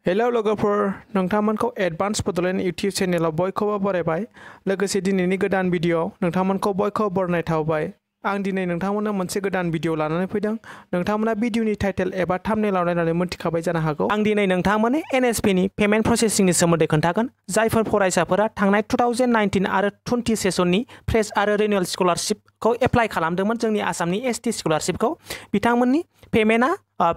Hello लोगोफोर, नोंथांमोनखौ advance Bodoland YouTube चेनेलाव बयखौबो बरायबाय। लोगोसे दिनैनि गोदान भिडिअ'आव नोंथांमोनखौ बयखौबो बरायनाय थाबाय। आं दिनै नोंथांमोननो मोनसे गोदान भिडिअ' लानानै फैदों। नोंथांमोना भिडिअ'नि टाइटेल एबा थाम्बनेइलाव नायनानै मोनथिखाबाय जानो हागौ। आं दिनै नोंथांमोननो एनएसपिनि पेमेन्ट प्रसेसिंनि सोमोन्दै खोन्थागोन। जायफोर फरायसाफोरा थांनाय 2019 आरो 20 सेसननि फ्रेश आरो रिनिउएल स्कलारशिपखौ एप्लाइ खालामदोंमोन, जोंनि आसामनि एसटि स्कलारशिपखौ, बिथांमोननि पेमेन्टआ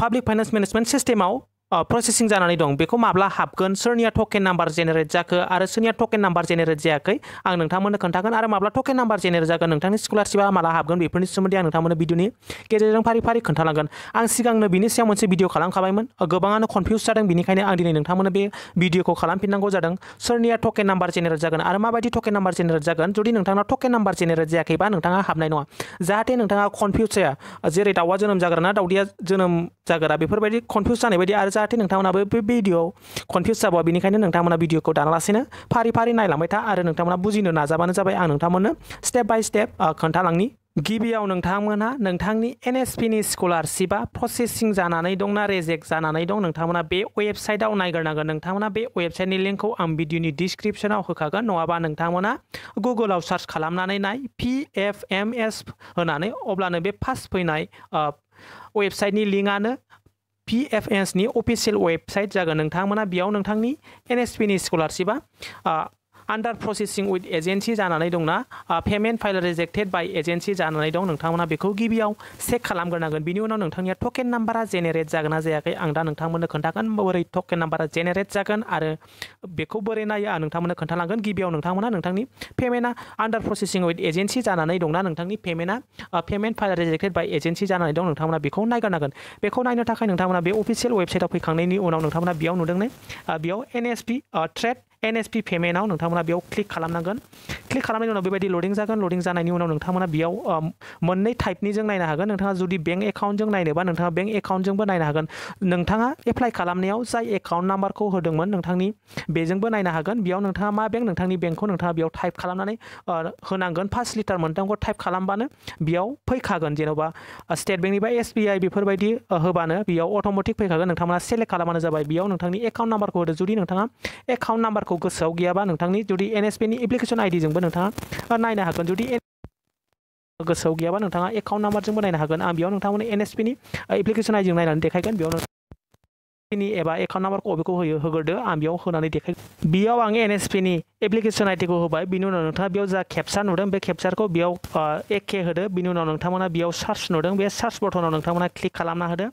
पाब्लिक फाइनेन्स मेनेजमेन्ट सिस्टेमाव प्रसेसिं जानानै दं। बेखौ माब्ला हाबगोन, सोरनिया टकेन नाम्बार जेनेरेट जाखो आरो सोरनिया टकेन नाम्बार जेनेरेट जायाखै, आं नोंथांमोननो खोन्थागोन। आरो माब्ला टकेन नाम्बार जेनेरेट जागोन, नोंथांनि स्कलारशिपआ माला हाबगोन, बेफोरनि सोमोन्दै आं नोंथांमोननो भिडिअनि गेजेरजों फारि फारि खोन्थालांगोन। आं सिगांनो बिनि सायाव मोनसे भिडिअ खालामखाबायमोन। गोबाङानो कनफिउज जादों, बेनिखायनो आं दिनै नोंथांमोननो बे भिडिअखौ खालामफिननांगौ जादों। सोरनिया टकेन नाम्बार जेनेरेट जागोन आरो माबायदि टकेन नाम्बार जेनेरेट जागोन। जुदि नोंथंनाव टकेन नाम्बार जेनेरेट जायाखैबा नोंथाङा हाबनाय नङा। जाहाथे नोंथाङा कनफिउज जाया, जेरै दाउआ जोनोम जाग्राना दाउदैया जोनोम जाग्रा, बेफोरबायदि कनफिउज जानाय बायदि, आरो जाहाथे नोंथांमोनाबो बे भिडिअ'आव कनफिउज जाबावा, बेनिखायनो नोंथांमोना भिडिअखौ दानालासेनो फारि फारि नायलांबाय था आरो नोंथांमोना बुजिनो नाजाबानो जाबाय। आं नोंथांमोननो स्टेप बाय स्टेप खोन्थालांनि। गिबियाव नोंथांमोनहा नोंथांनि एनएसपिनि स्कलारशिपआ प्रसेसिं जानानै दं ना रिजेक्ट जानानै दं, नोंथांमोना बे वेबसाइटआव नायग्रोनांगोन। नोंथांमोना बे वेबसाइटनि लिंकखौ आं भिडिअनि डिसक्रिपसनाव होखागोन, नङाबा नोंथांमोना गुगोलाव सार्च खालामनानै नाय PFMS होनानै, अब्लानो बे फार्स्ट फैनाय वेबसाइटनि लिंकआनो PFMSनि अफिसियेल वेबसाइट जागोन। नोंथांमोना बेयाव नोंथांनि एनएसपिनि स्कलारशिपआ आन्डार प्रसेसिं उइथ एजेन्सि जानानै दंना payment file rejected by agency जानानै दं, नोंथांमोना बेखौ गिबियाव चेक खालामग्रोनांगोन। बिनि उनाव नोंथांनिया टकेन नाम्बारा जेनेरेट जागोन ना जायाखै, आं दा नोंथांमोननो खोन्थागोन बोरै टकेन नाम्बारा जेनेरेट जागोन आरो बेखौ बोरै नायो आं नोंथांमोननो खोन्थालांगोन। गिबियाव नोंथांमोना नोंथांनि पेमेन्टआ आन्डार प्रसेसिं उइथ एजेन्सि जानानै दंना, नोंथांनि पेमेन्टआ payment file rejected by agency जानानै दं, नोंथांमोना बेखौ नायग्रोनांगोन। बेखौ नायनो थाखाय नोंथांमोना बे अफिसियेल वेबसाइटआव फैखांनायनि उनाव नोंथांमोना बेयाव नुदों ने, बेयाव एनएसपि ट्रेड एनएसपि पेमेन्टआव नोंथांमोना बेयाव क्लिक खालामनांगोन। क्लिक खालामनायनि उनाव बेबायदि लडिं जागोन। लडिं जानायनि उनाव नोंथांमोना बेयाव मोननै टाइपनिजों नायनो हागोन। नोंथाङा जुदि बेंक एकाउन्टजों नायनोबा नोंथाङा बेंक एकाउन्टजोंबो नायनो हागोन। नोंथाङा एप्लाइ खालामनायाव जाय एकाउन्ट नाम्बारखौ होदोंमोन नोंथांनि, बेजोंबो नायनो हागोन। बेयाव नोंथाङा मा बेंक, नोंथांनि बेंकखौ नोंथाङा बेयाव टाइप खालामनानै होनांगोन। 5 लिटार मोनथामखौ टाइप खालामबानो बेयाव फैखागोन। जेन'बा स्टेट बेंकनि बा SBI बेफोरबायदि होबानो बेयाव अट'मेटिक फैखागोन। नोंथांमोना सेलेक्ट खालामबानो जाबाय। बेयाव नोंथांनि एकाउन्ट नाम्बारखौ होदो। जुदि नोंथाङा एकाउन्ट नाम्बारखौ गोसोआव गैयाबा, नोंथांनि जुदि एनएसपिनि एप्लिकेसन आइडिजोंबो नोंथाङा नायनो हागोन। जुदि गोसोआव गैयाबा नोंथाङा एकाउन्ट नाम्बारजोंबो नायनो हागोन। आं बेयाव नोंथांमोननि एनएसपिनि एप्लिकेसन आइडिजों नायनानै देखायगोन। बेयाव एबा एकाउन्ट नाम्बारखौ अबेखौ होग्रोदो, आं बेयाव होनानै देखायगोन। बेयाव आं एनएसपिनि एप्लिकेसन आइडिखौ होबाय। बिनि उनाव नोंथाङा बेयाव जा केपचार नुदों, बे केपचारखौ बेयाव एके होदो। बिनि उनाव नोंथांमोना बेयाव सार्च नुदों, बे सार्च बटनाव नोंथांमोना क्लिक खालामना होदो।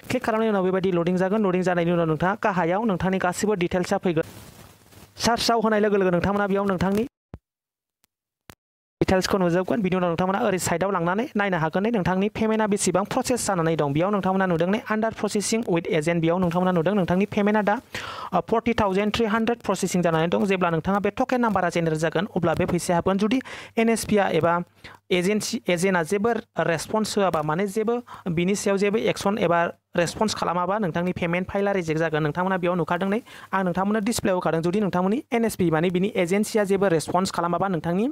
क्लिक खालामनायनि उनाव बेबायदि लडिं जागोन। लडिं जानायनि उनाव नोंथाङा गाहायाव नोंथांनि गासिबो डिटेल्सआ फैगोन। सार्चआव होनाय लोगो लोगो नोंथांमोना बेयाव नोंथांनि डिटेल्सखौ नुजोबगोन। बिनि उनाव नोंथांमोना ओरै साइडआव लांनानै नायनो हागोन नोंथांनि पेमेन्टआ बेसेबां प्रसेस जानानै दं। बेयाव नोंथांमोना नुदों ने आन्डार प्रसेसिं उइथ एजेन्ट, बेयाव नोंथांमोना नुदों नोंथांनि पेमेन्टआ दा 40,300 प्रसेसिं जानानै दं। जेब्ला नोंथाङा बे टकेन नाम्बारा जेनेरेट जागोन, अब्ला बे फैसाया हाबगोन। जुदि एनएसपिआ एबा एजेन्टआ जेबो रेसपन्स होआबा, माने जेबो बिनि सायाव जेबो एक्सन एबा रेसपन्स खालामाबा, नोंथांनि पेमेन्ट फाइला रिजेक्ट जागोन। नोंथांमोना बेयाव नुखादों ने, आं नोंथांमोननो डिसप्लेआव होखादों। जुदि नोंथांमोननि एनएसपि माने बिनि एजेन्सिया जेबो रेसपन्स खालामाबा, नोंथांनि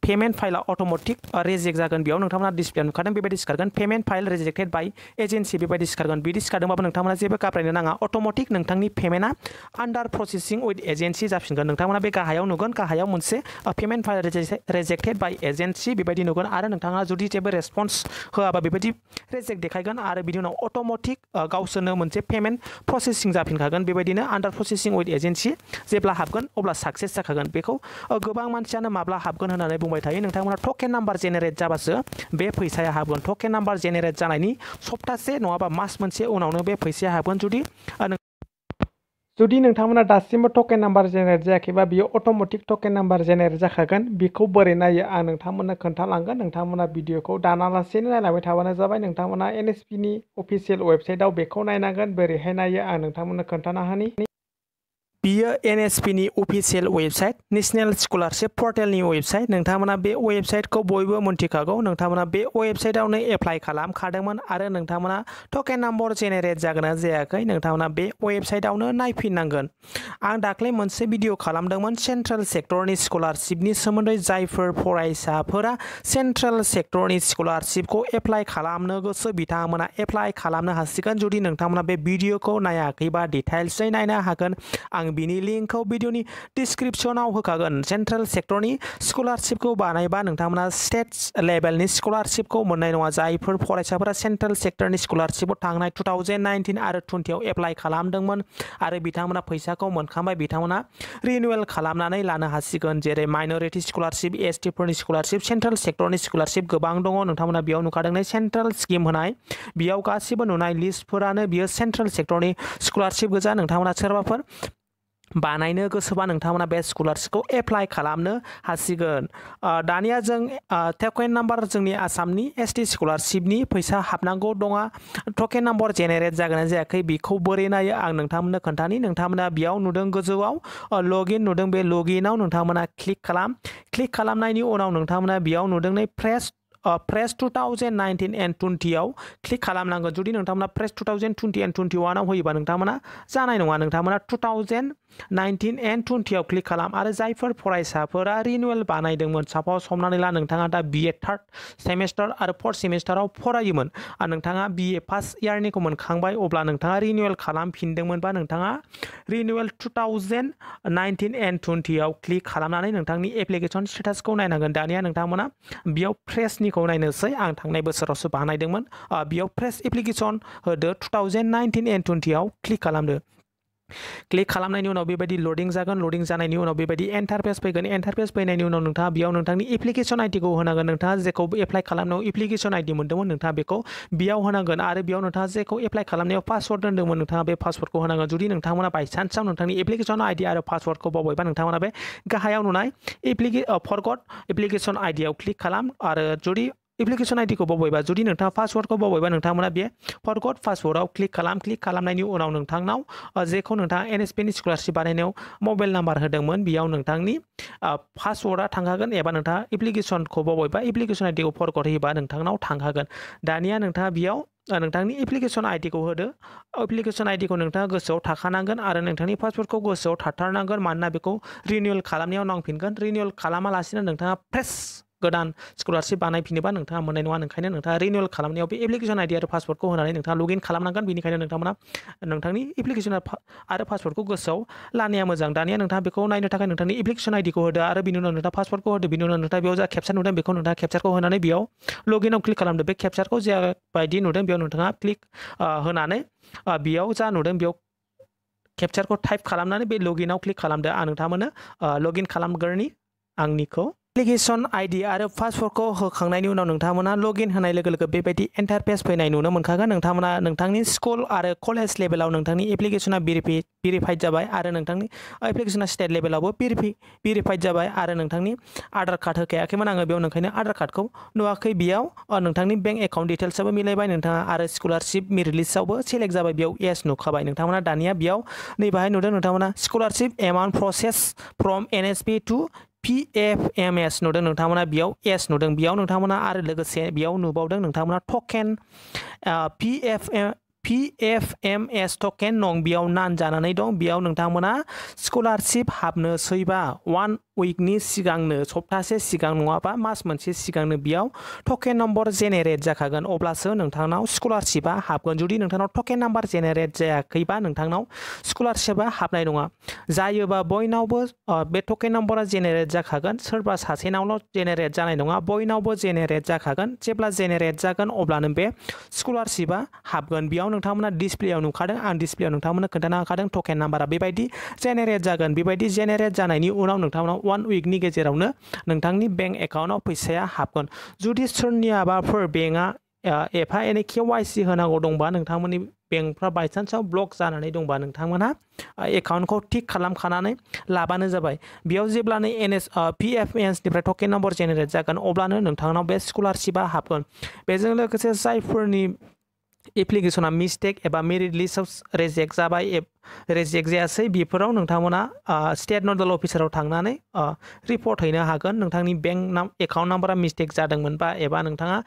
पेमेन्ट फाइला अट'मेटिक रिजेक्ट जागोन। बेयाव नोंथांमोना डिसप्लेआव नुखादों, बेबायदि सिखारगोन payment file rejected by agency, बेबायदि सिखारगोन। बिदि सिखारदोंबाबो नोंथांमोना जेबो घाबरायनो नाङा। अट'मेटिक नोंथांनि पेमेन्टआ आन्डार प्रसेसिं उइथ एजेन्सि जाफिनगोन। नोंथांमोना बे गाहायाव नुगोन, गाहायाव मोनसे payment file rejected by agency बेबायदि नुगोन। आरो नोंथाङा जुदि जेबो रेसपन्स होआबा बेबायदि रिजेक्ट देखायगोन। आरो बिनि उनाव अट'मेटिक गावसोरनो मोनसे पेमेन्ट प्रसेसिं जाफिनखागोन। बेबायदिनो आन्डार प्रसेसिं उइथ एजेन्सि जेब्ला हाबगोन अब्ला साक्सेस जाखागोन। बेखौ गोबां मानसियानो माब्ला हाबगोन होननानै बुंबाय थायो। नोंथांमोना टकेन नाम्बार जेनेरेट जाबासो बे फैसाया हाबगोन। टकेन नाम्बार जेनेरेट जानायनि सप्तासे नङाबा मास मोनसे उनावनो बे फैसाया हाबगोन। जुदि नोंथांमोना दासिमबो टकेन नाम्बार जेनेरेट जायाखैबा, बियो अट'मेटिक टकेन नाम्बार जेनेरेट जाखागोन। बेखौ बोरै नायो आं नोंथांमोननो खोन्थालांगोन। नोंथांमोना भिडिअखौ दानालासेनो नायलांबाय थाबानो जाबाय। नोंथांमोना एनएसपिनि अफिसियेल वेबसाइटआव बेखौ नायनांगोन। बोरैहाय नायो आं नोंथांमोननो खोन्थाना होनि। बियो NSP नि अफिसियेल वेबसाइट नेशनेल स्कलारशिप पर्टेलनि वेबसाइट नोंथांमोना बे वेबसाइटखौ बयबो मोनथिखागौ नोंथांमोना बे वेबसाइटआवनो एप्लाइ खालामखादोंमोन आरो नोंथांमोना टकेन नम्बर जेनेरेट जागोन ना जायाखै नोंथांमोना बे वेबसाइटआवनो नायफिननांगोन आं दाख्लै मोनसे भिडिअ खालामदोंमोन सेन्ट्रेल सेक्टरनि स्कलारशिपनि सोमोन्दै जायफोर फरायसाफोरा सेन्ट्रेल सेक्टरनि स्कलारशिपखौ एप्लाइ खालामनो गोसो बिथांमोना एप्लाइ खालामनो हासिगोन जुदि नोंथांमोना बे भिडिअखौ नायाखैबा डिटेल्सै नायनो हागोन आं बिनि लिंकखौ भिडिअनि डिसक्रिप्शनाव होखागोन सेन्ट्रेल सेक्टरनि स्कलारशिपखौ बानायबा नोंथांमोना स्टेट लेभेलनि स्कलारशिपखौ मोननाय नङा जायफोर फरायसाफोरा सेन्ट्रेल सेक्टरनि स्कलारशिपआव थांनाय 2019 आरो 20 आव एप्लाइ खालामदोंमोन आरो बिथांमोना फैसाखौ मोनखांबाय बिथांमोना रिनिउवेल खालामनानै लानो हासिगोन जेरै माइनरिटि स्कलारशिप ST फोरनि स्कलारशिप सेन्ट्रेल सेक्टरनि स्कलारशिप गोबां दङ नोंथांमोना बेयाव नुखादों सेन्ट्रेल स्किम होनाय बेयाव गासिबो नुनाय लिस्टफोरानो बियो सेन्ट्रेल सेक्टरनि स्कलारशिप गोजा नोंथांमोना सोरबाफोर बानायनो गोसोबा नोंथांमोना बे स्कलारशिपखौ एप्लाइ खालामनो हासिगोन दानिया जों टकेन नाम्बार जोंनि आसामनि ST स्कलारशिपनि फैसा हाबनांगौ दङ टकेन नाम्बार जेनेरेट जागोन ना जायाखै बेखौ बोरै नायो आं नोंथांमोननो खोन्थानि नोंथांमोना बेयाव नुदों गोजौआव लगइन नुदों बे लगइनआव नोंथांमोना क्लिक खालामनायनि उनाव नोंथांमोना बेयाव नुदों नै प्रेस 2019 and 20 आव क्लिक खालामनांगोन जुदि नोंथांमोना प्रेस 2020 and 21 आव होयोबा नोंथांमोना जानाय नङा नोंथांमोना 2019 and 20 आव क्लिक खालाम आरो जायफोर फरायसाफोरा रिनिउवेल बानायदोंमोन साप'ज हमनानै ला नोंथाङा दा BA 3rd सेमेस्टार आरो 4th सेमेस्टाराव फरायोमोन आरो नोंथाङा BA फार्स्ट इयारनिखौ मोनखांबाय अब्ला नोंथाङा रिनिउवेल खालामफिनदोंमोनबा नोंथाङा रिनिउवेल 2019 and 20 आव क्लिक खालामनानै नोंथांनि एप्लिकेसन स्टेटासखौ नायनांगोन दानिया नोंथांमोना बेयाव प्रेसनिखौ नायनोसै आं थांनाय बोसोरावसो बानायदोंमोन बेयाव प्रेस एप्लिकेसन होदो 2019 and 20 आव क्लिक खालामदो क्लिक खालामनायनि उनाव बेबायदि लडिं जागोन लडिं जानायनि उनाव बेबायदि एन्टारफेस फैगोन एन्टारफेस फैनायनि उनाव नोंथाङा बेयाव नोंथांनि एप्लिकेसन आइडिखौ होनांगोन नोंथाङा जेखौ एप्लाइ खालामनायाव एप्लिकेसन आइडि मोन्दोंमोन नोंथाङा बेखौ बेयाव होनांगोन आरो बेयाव नोंथाङा जेखौ एप्लाइ खालामनायाव पासवर्ड दोन्दोंमोन नोंथाङा बे पासवर्डखौ होनांगोन जुदि नोंथांमोना बायचान्सआव नोंथांनि एप्लिकेसन आइडि आरो पासवर्डखौ बावबायबा नोंथांमोना बे गाहायाव नुनाय फरगट एप्लिकेसन आइडियाव क्लिक खालाम आरो जुदि एप्लिकेसन आइडिखौ बावबायबा जुदि नोंथाङा पासवर्डखौ बावबायबा नोंथांमोना बे फरगट पासवर्डआव क्लिक खालामनायनि उनाव नोंथांनाव जेखौ नोंथाङा NSP नि स्कलारशिप बानायनायाव मबाइल नाम्बार होदोंमोन बेयाव नोंथांनि पासवर्डआ थांखागोन एबा नोंथाङा एप्लिकेसनखौ बावबायबा एप्लिकेसन आइडिखौ फरगट होयोबा नोंथांनाव थांखागोन दानिया नोंथाङा बेयाव नोंथांनि एप्लिकेसन आइडिखौ होदो एप्लिकेसन आइडिखौ नोंथाङा गोसोआव थाखानांगोन आरो नोंथांनि पासवर्डखौ गोसोआव थाथारनांगोन मानोना बेखौ रिनिउवेल खालामनायाव नांफिनगोन रिनिउवेल खालामालासिनो नोंथाङा फ्रेस गोदान स्कलारशिप बानायफिनोबा नोंथाङा मोननाय नङा ओंखायनो नोंथाङा रिनिउवेल खालामनायाव बे एप्लिकेसन आइडि आरो पासवर्डखौ होनानै नोंथाङा लगइन खालामनांगोन बेनिखायनो नोंथांमोना नोंथांनि एप्लिकेसन आरो पासवर्डखौ गोसोआव लानाया मोजां दानिया नोंथाङा बेखौ नायनो थाखाय नोंथांनि एप्लिकेसन आइडिखौ होदो आरो बिनि उनाव नोंथाङा पासवर्डखौ होदो बिनि उनाव नोंथाङा बेयाव जा केपचार नुदों बेखौ नोंथाङा केपचारखौ होनानै बेयाव लगइनआव क्लिक खालामदो बे केपचारखौ जाबायदि नुदों बेयाव नोंथाङा क्लिक होनानै बेयाव जा नुदों बेयाव केपचारखौ टाइप खालामनानै बे लगइनआव क्लिक खालामदो आं नोंथांमोननो लगइन खालामग्रोनि आंनिखौ एप्लिकेसन आइडि आरो पासवर्डखौ होखांनायनि उनाव नोंथांमोना लगइन होनाय लोगो लोगो बेबायदि एन्टारफेस फैनाय नुनो मोनखागोन नोंथांमोना नोंथांनि स्कुल आरो कलेज लेभेलाव नोंथांनि एप्लिकेसना भेरिफाइड जाबाय आरो नोंथांनि एप्लिकेसना स्टेट लेभेलावबो भेरिफाइड जाबाय आरो नोंथांनि आधार कार्ड होखायाखैमोन आङो बेयाव नोंखायनो आधार कार्डखौ नुवाखै बेयाव नोंथांनि बेंक एकाउन्ट डिटेल्सआबो मिलायबाय नोंथाङा आरो स्कलारशिप मेरिट लिस्टआवबो सेलेक्ट जाबाय बेयाव येस नुखाबाय नोंथांमोना दानिया बेयाव नैबाहाय नुदों नोंथांमोना scholarship amount process from NSP to PFMS नुदों नोंथांमोना बेयाव येस नुदों बेयाव नोंथांमोना आरो लोगोसे बेयाव नुबावदों नोंथांमोना टकेन PFMS टकेन नं बेयाव नान जानानै दं बेयाव नोंथांमोना स्कलारशिप हाबनोसैबा 1 उइकनि सिगांनो सप्तासे सिगां नङाबा मास मोनसे सिगांनो बेयाव टकेन नम्बर जेनेरेट जाखागोन अब्लासो नोंथांनाव स्कलारशिपआ हाबगोन जुदि नोंथांनाव टकेन नम्बर जेनेरेट जायाखैबा नोंथांनाव स्कलारशिपआ हाबनाय नङा जायोबा बयनावबो बे टकेन नम्बरा जेनेरेट जाखागोन सोरबा सासेनावल' जेनेरेट जानाय नङा बयनावबो जेनेरेट जाखागोन जेब्ला जेनेरेट जागोन अब्लानो बे स्कलारशिपआ हाबगोन बेयाव नोंथांमोना डिसप्लेयाव नुखादों आं डिसप्लेयाव नोंथांमोननो खोन्थानो हाखादों टकेन नाम्बारा बेबायदि जेनेरेट जागोन बेबायदि जेनेरेट जानायनि उनाव नोंथांमोनाव 1 उइकनि गेजेरावनो नोंथांनि बेंक एकाउन्टआव फैसाया हाबगोन जुदि सोरनियाबाफोर बेंकआ एफा एनै KYC होनांगौ दंबा नोंथांमोननि बेंकफ्रा बायचान्सआव ब्लक जानानै दंबा नोंथांमोनहा एकाउन्टखौ थिक खालामखानानै लाबानो जाबाय बेयाव जेब्लानो PFMS निफ्राय टकेन नम्बर जेनेरेट जागोन अब्लानो नोंथांनाव बे स्कलारशिपआ हाबगोन बेजों लोगोसे जायफोरनि एप्लिकेसना मिस्टेक एबा मेरिट लिस्टआव रिजेक्ट जाबाय रिजेक्ट जायासै बेफोराव नोंथांमोना स्टेट नोडाल अफिसाराव थांनानै रिपर्ट हैनो हागोन नोंथांनि बेंक एकाउन्ट नाम्बारा मिस्टेक जादोंमोनबा एबा नोंथाङा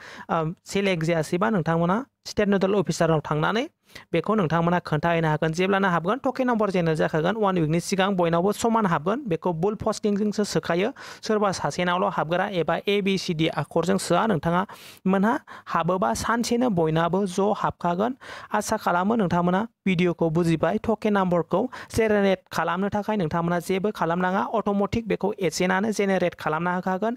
सेलेक्ट जायासैबा नोंथांमोना स्टेट नोडाल अफिसाराव थांनानै बेखौ नोंथांमोना खोन्थाहैनो हागोन जेब्लानो हाबगोन टकेन नम्बर जेनेरेट जाखागोन 1 उइकनि सिगां बयनावबो समान हाबगोन बेखौ बुल पस्टिंजोंसो सोखायो सोरबा सासेनावल' हाबग्रा एबा ABCD आखरजों सोआ नोंथाङा मोनहा हाबोबा सानसेनो बयनाबो ज' हाबखागोन आसा खालामो नोंथांमोना भिडिअखौ बुजिबाय टकेन नम्बरखौ जेनेरेट खालामनो थाखाय नोंथांमोना जेबो खालामनाङा अट'मेटिक बेखौ एजेन्टआनो जेनेरेट खालामना होखागोन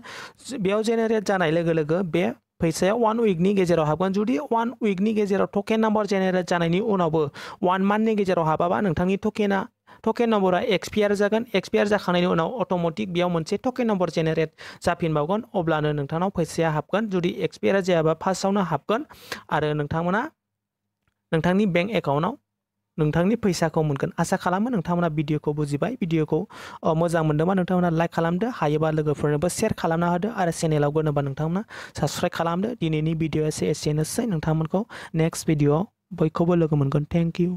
बेयाव जेनेरेट जानाय लोगो लोगो बे फैसाया 1 उइकनि गेजेराव हाबगोन जुदि 1 उइकनि गेजेराव टकेन नम्बर जेनेरेट जानायनि उनावबो 1 मान्थनि गेजेराव हाबाबा नोंथांनि टकेन नम्बरा एक्सपायार जागोन एक्सपायार जाखांनायनि उनाव अट'मेटिक बेयाव मोनसे टकेन नम्बर जेनेरेट जाफिनबावगोन अब्लानो नोंथांनाव फैसाया हाबगोन जुदि एक्सपायार जायाबा फार्स्टआवनो हाबगोन आरो नोंथांमोना नोंथांनि बेंक एकाउन्टआव नोंथांनि फैसाखौ मोनगोन आसा खालामो नोंथांमोना भिडिअखौ बुजिबाय भिडिअखौ मोजां मोनदोंबा नोंथांमोना लाइक खालामदो हायोबा लोगोफोरनोबो शेयार खालामना होदो आरो चेनेलाव गोनोबा नोंथांमोना साबस्क्राइब खालामदो दिनैनि भिडिअ एसेनोसै नोंथांमोनखौ नेक्स्ट भिडिअआव बयखौबो लोगो मोनगोन थेंक इउ